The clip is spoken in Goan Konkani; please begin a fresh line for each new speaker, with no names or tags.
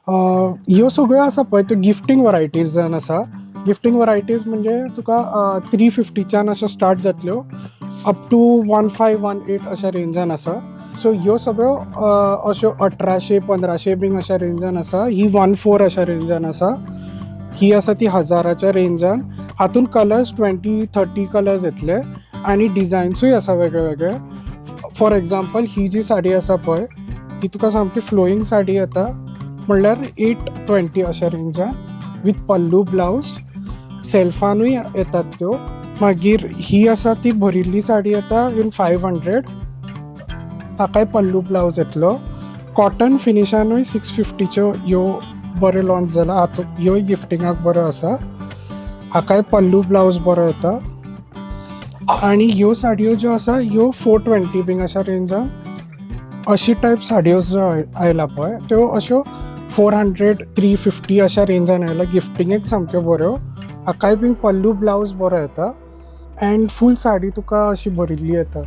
ह्यो सगळ्यो आसा पळय त्यो गिफ्टींग वरायटीजान आसा. गिफ्टींग वरायटीज म्हणजे तुका 350च्यान अश्यो स्टार्ट जातल्यो up to 1518 अशा रेंजान आसा. सो ह्यो सगळ्यो अश्यो 1800 1500 बीन अशा रेंजान आसा. ही 14 अशा रेंजान आसा. ही आसा ती 1000च्या रेंजान. हातून कलर्स 20-30 कलर्स येतले आनी डिजायन्सूय आसा वेगळे वेगळे. फॉर एग्जाम्पल ही जी साडी आसा पळय ही तुका सामकी फ्लोईंग साडी येता, म्हणल्यार 820 अशा रेंजान विथ पल्लू ब्लावज. सेल्फानूय येतात त्यो. मागीर ही आसा ती भरिल्ली साडी येता इन 500, ताकाय पल्लू ब्लावज येतलो. कॉटन फिनिशानूय 650च्यो ह्यो बऱ्यो लॉन्च जाला. हातूंत ह्योय गिफ्टिंगाक बऱ्यो आसा. हाकाय पल्लू ब्लावज बरो येता. आनी ह्यो साडयो ज्यो आसा ह्यो 420 बीन अशा रेंजान. अशी टायप साडयो ज्यो आयला पळय त्यो अश्यो 400 350 अशा रेंजान आयला. गिफ्टिंगेक सामक्यो बऱ्यो. हाकाय बीन पल्लू ब्लावज बरो येता एंड फूल साडी तुका अशी भरिल्ली येता.